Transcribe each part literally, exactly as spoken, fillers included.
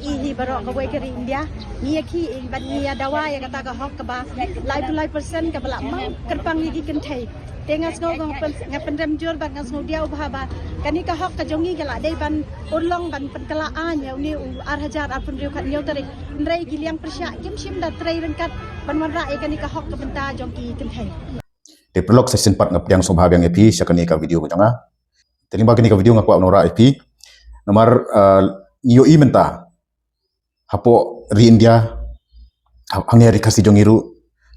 I hi baroh kawei ka ri India, ngi ïa ki ban ngi ïa dawa ïa kata ka hok kaba laiphew lai percent kaba la mang kyrpang ïa ki kynthei. Te nga sngew nga pyn-, nga pynrem jur bad nga sngew diaw bha ba kane ka hok ka jong ngi ka la dei ban urlong ban pynkylla aiñ ïa une u ar hajar arphew hynriew khatñiew tarik. Hynrei ki liang pyrshah kim shym da trei ryngkat ban wanrah ïa kane ka hok ka bynta jong ki kynthei. Te paralok, sa shisien pat nga pdiang sngewbha biang ïa phi sha kane ka video ka jong nga. Te lyngba kane ka video nga kwah ban wanrah ïa phi namar, eh, ngi ïohi mynta hapoh ri India, ha-, hangne ha ri Khasi jong ngi ruh,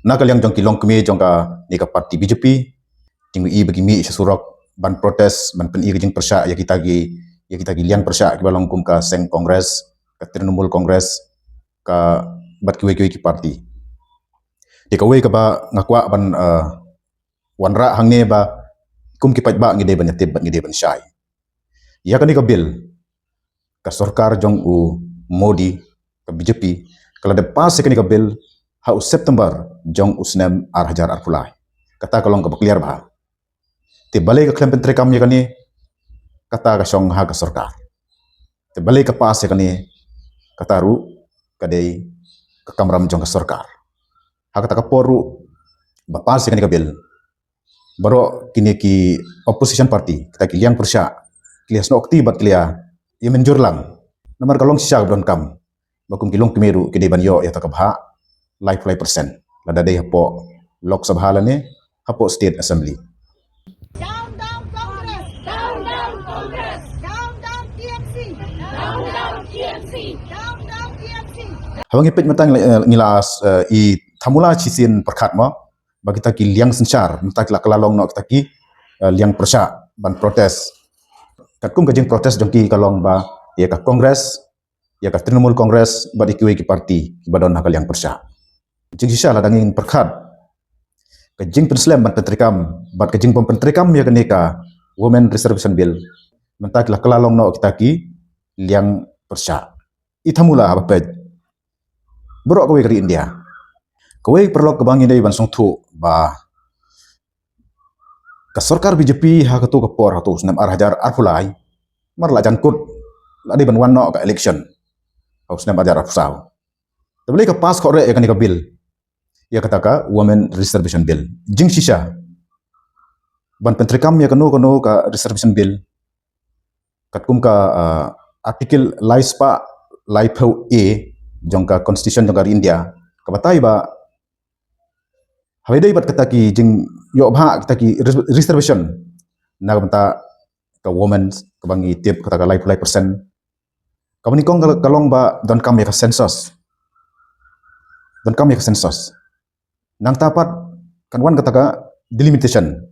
na ka liang jong ki longkmie jong kane ka party B J P, ki ngi ïohi ba ki mih sha surok ban protest, ban pyni ka jingpyrshah ïa kita ki, ïa kita ki liang pyrshah kiba long kum ka seng Congress, ka Trinamool Congress, ka, bad kiwei kiwei ki party. Te kawei kaba nga kwah ban, eh, wanrah hangne ba kum ki paidbah ngi dei ban ïatip bad ngi dei ban shai. Ïa kane ka bill, ka sorkar jong u Modi, ka B J P, ka la dep pass ïa kane ka bill ha u September jong u snem ar hajar arphew lai. Kata ka long kaba clear bha. Te balei ka khlem pyntreikam ïa kane, kata ka shong ha ka sorkar. Te balei ka pass ïa kane, kata ruh ka dei ka kamram jong ka sorkar. Ha kata ka por ruh ba pass ïa kane ka bill, baroh kine ki opposition party, kita ki liang pyrshah, ki la ïasnoh kti bad ki la ïa mynjur lang. Namar ka long shisha kaba donkam ba kum ki longkmie ruh ki dei ban ïoh ïa kata ka bhah laiphew lai percent, lada dei hapoh Lok Sabha lane hapoh State Assembly. Down, down, Congress! Down, down, Congress! Down, down, T M C! Down, down, T M C! Down, down, T M C! Haba ngi peit mynta ngi la, eh, ngi la, eh, i thamula shisien pyrkhat mo, ba kita ki liang synshar, mynta ki la kylla long noh kita ki, eh, liang pyrshah ban protest. Katkum ka jingprotest jong ki ka long ba ïa ka Congress, ïa ka Trinamool Congress bad ïa kiwei ki party kiba don ha ka liang pyrshah. Jingshisha lada ngin pyrkhat ka jingpynslem ban pyntreikam bad ka jingbym pyntreikam ïa kane ka Women Reservation Bill, mynta ki la kylla long noh kita ki liang pyrshah. I thamula haba peit baroh kawei ka ri India, kawei paralok kaba ngi dei ban sngewthuh ba ka sorkar B J P ha kato ka por, hato u snem ar hajar arphew lai, mar la jan kut, la dei ban wan noh ka election ha u snem ar hajar arphew saw. Te balei ka pass khohreh ïa kane ka bill, ïa kata ka Women Reservation Bill? Jingshisha ban pyntreikam ïa kano kano ka reservation bill, katkum ka, ah, article lai spah laiphew A jong ka constitution jong ka ri India, ka batai ba haba ïadei bad kata ki jingïoh bhah kita ki res-, reservation na ka bynta ka women, kaba ngi tip kata ka laiphew lai percent, kaba nyngkong ka, ka long ba donkam ïa ka census. Donkam ïa ka census. Nangta pat kan wan kata ka delimitation.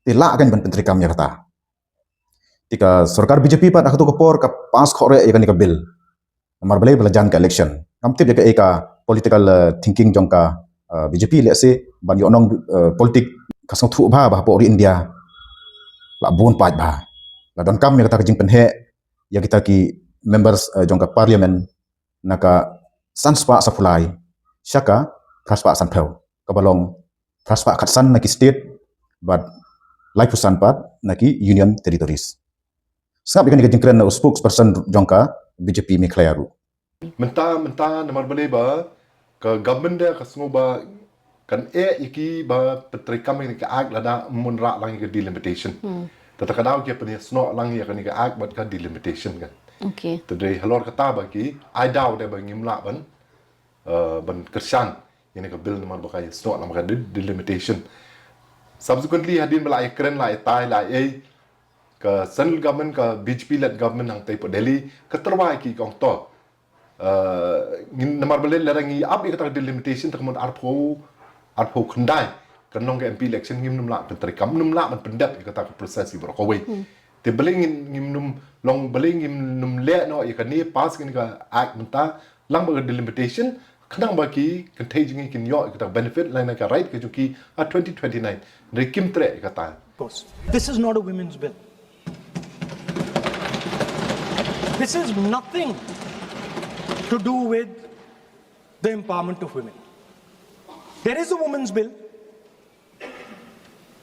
Te lah kan ban pyntreikam ïa kata. Te ka sorkar B J P pat ha kato ka por ka pass khohreh ïa kane ka bill. Namar balei? Ba la jan ka election. Ngam tip ïa kaei ka political, eh, thinking jong ka, eh, B J P lehse ban ïoh nong, eh, politik. Ka sngewthuh bha ba hapoh ri India la bun paid bha. La donkam ïa kata ka jingpynheh ïa kita ki members, eh, jong ka parliament na ka san spah saphew lai sha ka phra spah sanphew, kaba long phra spah khatsan na ki state bad laiphew san pat na ki union territories. Sngap ïa kane ka jingkren na u spokesperson jong ka B J P Meghalaya ruh. Mynta, mynta namar balei ba ka government da ka sngew ba kan eh ïa ki ba pyntreikam ïa ka act lada ym wanrah lang ïa ka delimitation. Hmm. Te kata ka daw ki pynïasnoh lang ïa kane ka act bad ka delimitation kan. Okay. Te dei halor kata ba ki ai daw da ba ngim lah ban, eh, ban kyrshan ïa kane ka bill namar ba ka ïasnoh lang ka de-, delimitation. Subsequently hadien ba la ïakren, la ïatai, la ïa ka central government, ka B J P led government hangtei hapoh Delhi ka tyrwa ïa ki, ka ong to, eh, ngin, namar balei lada ngi ap ïa kata ka delimitation te ka mut arphew, arphew khyndai kan long ka M P election, ngim nym lah pyntreikam, nym lah ban pyndep ïa kata ka process ïa baroh kawei. Hmm. Te balei ngin, ngim nym long, balei ngim nym leh noh ïa kane, pass kane ka act mynta lang bad ka delimitation, khnang ba ki kynthei jong ngi kin ïoh ïa kata ka benefit lane ka right ka jong ki ha twenty twenty-nine. Hynrei kim treh ïa kata. Of course. This is not a women's bill. This is nothing to do with the empowerment of women. There is a women's bill.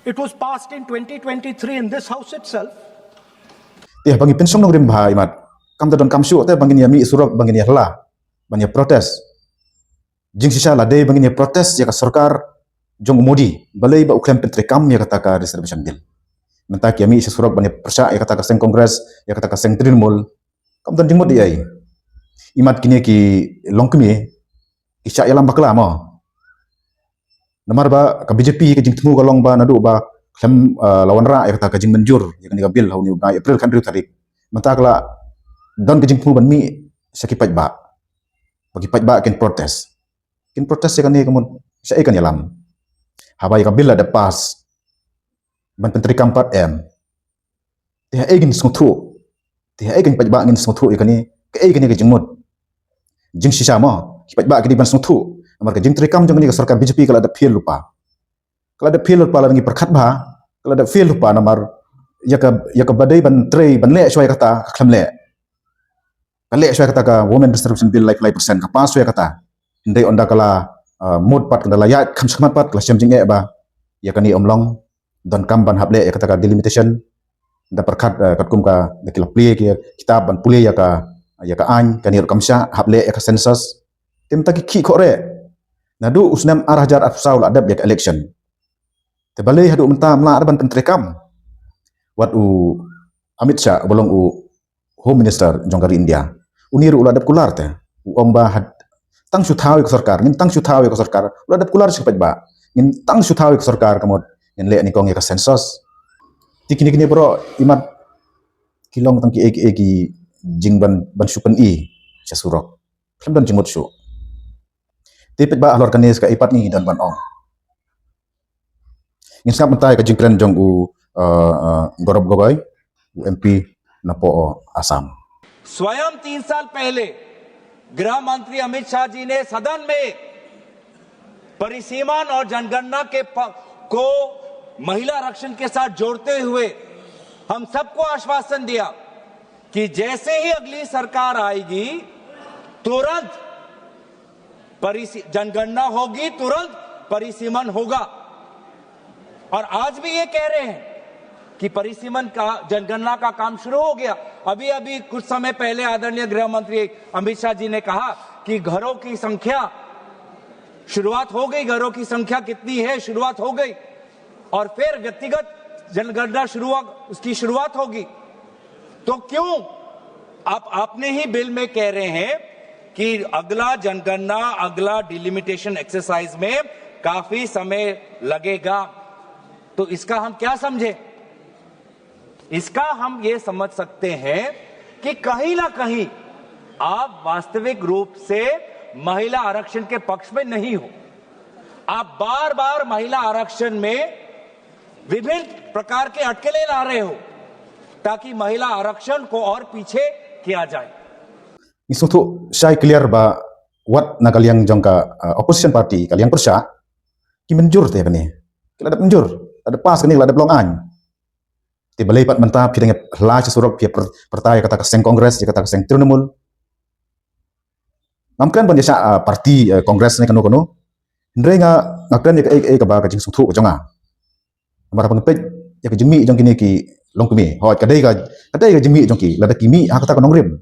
It was passed in twenty twenty-three in this house itself. Te haba ngi pynshong nongrim bha, imat Kam da donkam shuh te ba ngin ïa mih surok, ba ngin ïa hla, ban ïa protest. Jingshisha la dei ba ngin ïa protest ïa ka sorkar jong u Modi, balei ba u khlem pyntreikam ïa kata ka reservation bill. Mynta ki ïa mih sha surok ban ïa pyrshah ïa kata ka seng Congress, ïa kata ka seng Trinamool, kam don jingmut ei ei. Imat kine ki longkmie ki shah ïalam bakla mo. Namar ba ka B J P ka jingthmu ka long ba naduh ba khlem, eh, la wanrah ïa kata ka jingmynjur ïa kane ka bill ha une u bnai April khathynriew tarik, mynta ka la don ka jingthmu ban mih sha ki paidbah, ba ki paidbah kin protest. Kin protest ïa kane ka mut shaei kan ïalam? Haba ïa ka bill la dep pass, ban pyntreikam pat em? Te haei ngin sngewthuh? Te haei ngin paidbah ngin sngewthuh ïa kane? Kaei kane ka jingmut? Jingshisha mo ki paidbah ki dei ban sngewthuh, namar ka jingtreikam jong kane ka sorkar B J P ka la dep fail lypa. Ka la dep fail lypa, la ngi pyrkhat bha, ka la dep fail lypa namar ïa ka, ïa kaba dei ban trei ban leh shuwa ïa kata ka khlem leh. Ka leh shuwa ïa kata ka Women Reservation Bill lai lai percent, ka pass shuwa ïa kata. Hynrei ynda ka la, ah, mut pat, ynda la ïaid kham shakhmat pat, ka la shem jingeh ba ïa kane ym long, donkam ban hap leh ïa kata ka delimitation. Ynda pyrkhat, eh, katkum ka, da ki la plie ki kitab ban pule ïa ka, ïa ka aiñ, kane ruh kam shah, hap leh ïa ka census. Te mynta ki khih khohreh naduh u snem ar hajar arphew saw la dep ïa ka election. Te balei haduh mynta ym lah ban pyntreikam? Wat u Amit Shah uba long u Home Minister jong ka ri India, une ruh u la dep kular te, u ong ba ha, tang shu thaw ïa ka sorkar, ngin tang shu thaw ïa ka sorkar. U la dep kular sha ki paidbah, ngin tang shu thaw ïa ka sorkar, ka mut ngin leh nyngkong ïa ka census. Te kine kine baroh imat ki long tang kiei kiei ki jingban, ban shu pyni sha surok. Khlem don jingmut shuh. Te paidbah halor kane sa kaei pat ngi don ban ong? Ngin sngap mynta ïa ka jingkren jong u, uh, uh, Gaurav Gogoi, u M P napoh Assam. स्वयं तीन साल पहले गृह मंत्री अमित शाह जी ने सदन में परिसीमन और जनगणना के प-, को महिला आरक्षण के साथ जोड़ते हुए हम सबको आश्वासन दिया कि जैसे ही अगली सरकार आएगी, तुरंत परिसी-, जनगणना होगी, तुरंत परिसीमन होगा। और आज भी ये कह रहे हैं कि परिसीमन का, जनगणना का काम शुरू हो गया। अभी अभी कुछ समय पहले आदरणीय गृह मंत्री अमित शाह जी ने कहा कि घरों की संख्या, शुरुआत हो गई, घरों की संख्या कितनी है, शुरुआत हो गई, और फिर व्यक्तिगत जनगणना शुरू, उसकी शुरुआत होगी। तो क्यों आप, आपने ही बिल में कह रहे हैं कि अगला जनगणना, अगला डिलिमिटेशन एक्सरसाइज में काफी समय लगेगा, तो इसका हम क्या समझे? इसका हम ये समझ सकते हैं कि कहीं ना कहीं आप वास्तविक रूप से महिला आरक्षण के पक्ष में नहीं हो। आप बार बार महिला आरक्षण में विभिन्न प्रकार के अटकलें ला रहे हो, ताकि महिला आरक्षण को और पीछे किया जाए। Ngi sngewthuh shai clear ba wat na ka liang jong ka, uh, opposition party, ka liang pyrshah, ki mynjur te kane. Ki la dep mynjur, la dep pass kane, la dep long aiñ. Te balei pat mynta phi dang ïa hla sha surok, phi ïa pyr-, pyrta ïa kata ka seng Congress, ïa kata ka seng Trinamool? Ngam kren ban ïa shah, uh, party, uh, Congress ne kano kano. Hynrei nga, nga kren ïa kaei kaei kaba ka jingsngewthuh ka jong nga. Namar haba nga peit ïa ka jingmih jong kine ki longkmie, hooid, ka dei ka, ka dei ka jingmih jong ki, lada ki mih ha kata ka nongrim,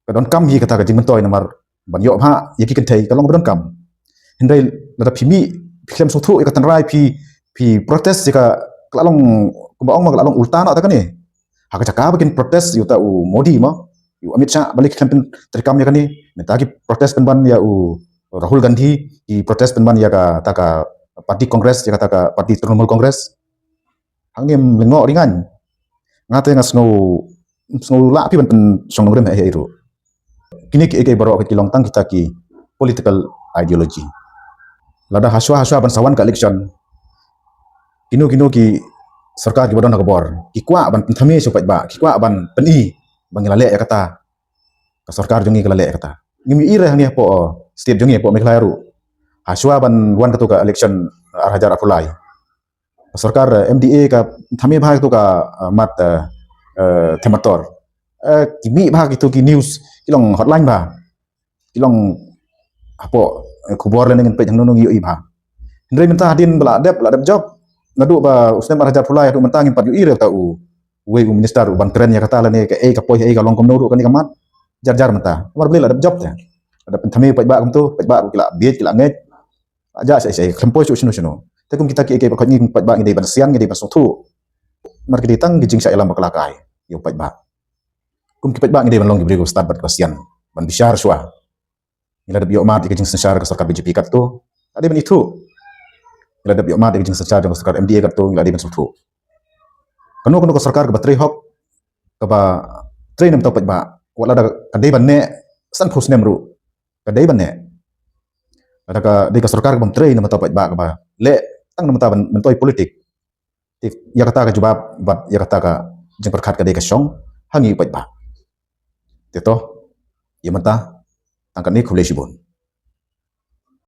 ka donkam hi kata ka jingmyntoi, namar ban ïoh bha ïa ki kynthei ka long ba donkam. Hynrei lada phi mih, phi khlem sngewthuh ïa ka tynrai, phi, phi protest ïa ka, ka la long, kumba ong ma, ka la long ulta noh ta kane. Ha ka jaka ba kin protest ïa uta u Modi mo, ïa u Amit Shah, balei ki khlem pyntreikam ïa kane? Mynta ki protest pynban ïa u Rahul Gandhi, ki protest pynban ïa kata ka party Congress, ïa kata ka party Trinamool Congress. Hangne ym lyngngoh ri ngan. Nga te nga sngew, sngew lah phi ban pynshong nongrim haei haei ruh. Kine kiei kiei baroh ki long tang kita ki political ideology. Lada hashwa hashwa ban sa wan ka election, kino kino ki sorkar kiba don ha ka bor ki kwah ban pynthame sha u paidbah, ki kwah ban pyni ba ngi la leh ïa kata, ka sorkar jong ngi ka la leh ïa kata. Ngim ïohi re hangne hapoh, uh, state jong ngi hapoh Meghalaya ruh, hashwa ban wan katu ka election ar hajar arphew lai, ka sorkar, eh, M D A ka thame bha katu ka, eh, mat, eh, eh, themator. Eh, ki mih bha kitu ki news, ki long hotline bha. Ki long hapoh, eh, khubor lane ngin peit hangno ngin ïohi bha. Hynrei mynta hadien ba la dep, la dep jop, naduh ba u snem ar hajar arphew lai haduh mynta ngim pat ïohi re uta u, uwei u minister u ban kren ïa kata lane ka ei ka poi ei ka long kumno ruh kane ka mat. Jar jar mynta. Namar balei la dep jop te. La dep pynthame paidbah kumto, paidbah ruh ki la bieit ki la ngeit. La jah sha ei sha ei khlem poi shuh shano shano. Te kum kita ki ei ki ei ba khot ngi kum paidbah ngi dei ban sian ngi dei ban sngewthuh. Namar ki dei tang ki jingshah ïalam bakla ka ai ïa u paidbah. Kum ki paidbah ngi dei ban long ki briew ki stad bad ki ba sian ban bishar shuwa. Ngi la dep ïoh mad ïa ka jingsynshar ka sorkar B J P katto. La dei ban ithuh. Ngi la dep ïoh mad ïa ka jingsynshar jong ka sorkar M D A katto ngi la dei ban sngewthuh. Kano kano ka sorkar kaba trei hok kaba trei na bynta u paidbah. Wat lada ka dei ban neh sanphew snem ruh. Ka dei ban neh. Lada ka dei ka sorkar kaba trei na bynta u paidbah kaba leh tang na bynta ban myntoi politik. Te ïa kata ka jubab bad ïa kata ka jingpyrkhat ka dei ka shong ha ngi u paidbah. Te to ïa mynta tang katne, khublei shibun.